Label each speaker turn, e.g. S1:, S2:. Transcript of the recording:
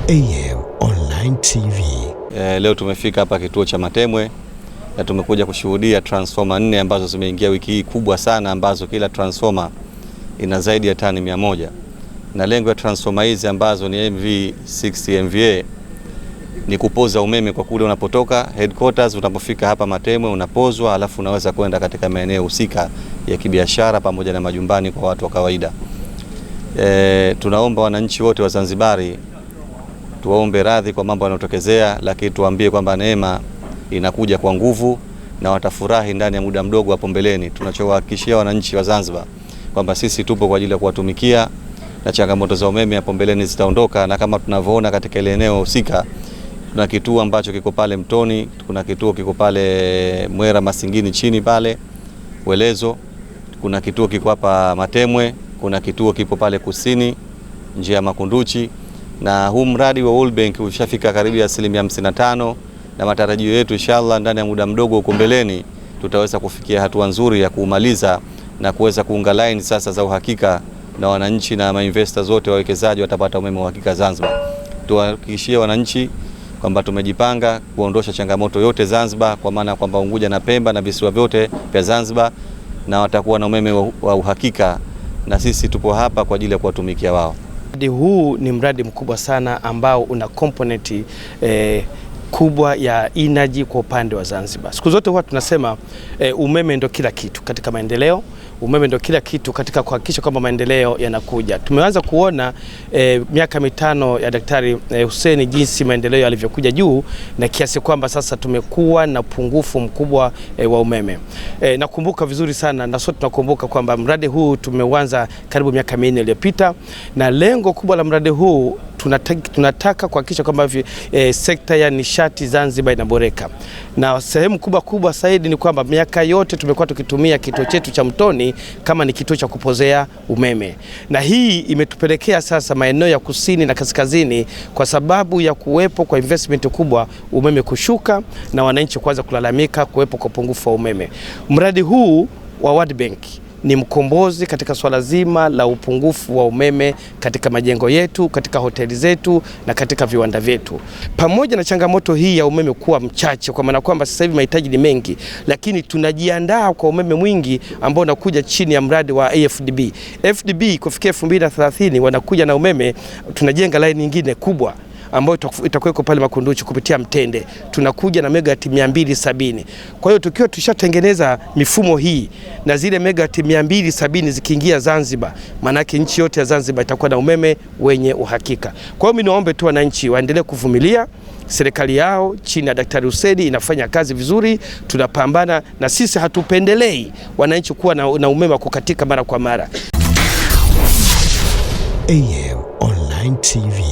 S1: AM Online TV.
S2: Leo tumefika hapa kituo cha Matemwe na tumekuja kushuhudia transformer 4 ambazo zimeingia wiki hii kubwa sana, ambazo kila transformer ina zaidi ya tani 100, na lengo ya transformer hizi ambazo ni MV60 MVA ni kupoza umeme kwa kule unapotoka headquarters, unapofika hapa Matemwe unapozwa, alafu unaweza kwenda katika maeneo husika ya kibiashara pamoja na majumbani kwa watu wa kawaida. Tunaomba wananchi wote wa Zanzibari tuwaombe radhi kwa mambo yanayotokezea, lakini tuwaambie kwamba neema inakuja kwa nguvu na watafurahi ndani ya muda mdogo hapo mbeleni. Tunachowahakikishia wananchi wa Zanzibar kwamba sisi tupo kwa ajili ya kuwatumikia na changamoto za umeme hapo mbeleni zitaondoka, na kama tunavyoona katika ile eneo husika kuna kituo ambacho kiko pale Mtoni, kuna kituo kiko pale Mwera Masingini chini pale Welezo, kuna kituo kiko hapa Matemwe, kuna kituo kipo pale kusini njia ya Makunduchi, na huu mradi wa World Bank ushafika karibu ya 55%, na matarajio yetu inshallah ndani ya muda mdogo huko mbeleni tutaweza kufikia hatua nzuri ya kuumaliza na kuweza kuunga line sasa za uhakika, na wananchi na mainvestors wote wawekezaji watapata umeme wa uhakika Zanzibar. Tuwahakikishie wananchi kwamba tumejipanga kuondosha changamoto yote Zanzibar, kwa maana kwamba Unguja na Pemba na visiwa vyote vya Zanzibar, na watakuwa na umeme wa uhakika, na sisi tupo hapa kwa ajili ya kuwatumikia wao.
S3: Mradi huu ni mradi mkubwa sana ambao una component kubwa ya energy kwa upande wa Zanzibar. Siku zote huwa tunasema umeme ndo kila kitu katika maendeleo, umeme ndo kila kitu katika kuhakikisha kwamba maendeleo yanakuja. Tumeanza kuona miaka 5 ya Daktari Hussein jinsi maendeleo yalivyokuja juu na kiasi kwamba sasa tumekuwa na upungufu mkubwa wa umeme. Nakumbuka vizuri sana na sote tunakumbuka kwamba mradi huu tumeuanza karibu miaka 4 iliyopita, na lengo kubwa la mradi huu tunataka kuhakikisha kwamba sekta ya nishati Zanzibar inaboreka, na sehemu kubwa zaidi ni kwamba miaka yote tumekuwa tukitumia kituo chetu cha Mtoni kama ni kituo cha kupozea umeme, na hii imetupelekea sasa maeneo ya kusini na kaskazini, kwa sababu ya kuwepo kwa investment kubwa, umeme kushuka na wananchi kuanza kulalamika kuwepo kwa upungufu wa umeme. Mradi huu wa World Bank ni mkombozi katika swala zima la upungufu wa umeme katika majengo yetu, katika hoteli zetu na katika viwanda vyetu. Pamoja na changamoto hii ya umeme kuwa mchache, kwa maana kwamba sasa hivi mahitaji ni mengi, lakini tunajiandaa kwa umeme mwingi ambao unakuja chini ya mradi wa AFDB. AFDB kufikia 2030 wanakuja na umeme, tunajenga line nyingine kubwa ambayo itakuwa iko pale Makunduchi kupitia Mtende, tunakuja na megawati 270. Kwa hiyo tukiwa tushatengeneza mifumo hii na zile megawati 270 zikiingia Zanzibar, maanake nchi yote ya Zanzibar itakuwa na umeme wenye uhakika. Kwa hiyo mimi niwaombe tu wananchi waendelee kuvumilia. Serikali yao chini ya Daktari Hussein inafanya kazi vizuri, tunapambana na sisi hatupendelei wananchi kuwa na umeme wa kukatika mara kwa mara.
S1: AM Online TV.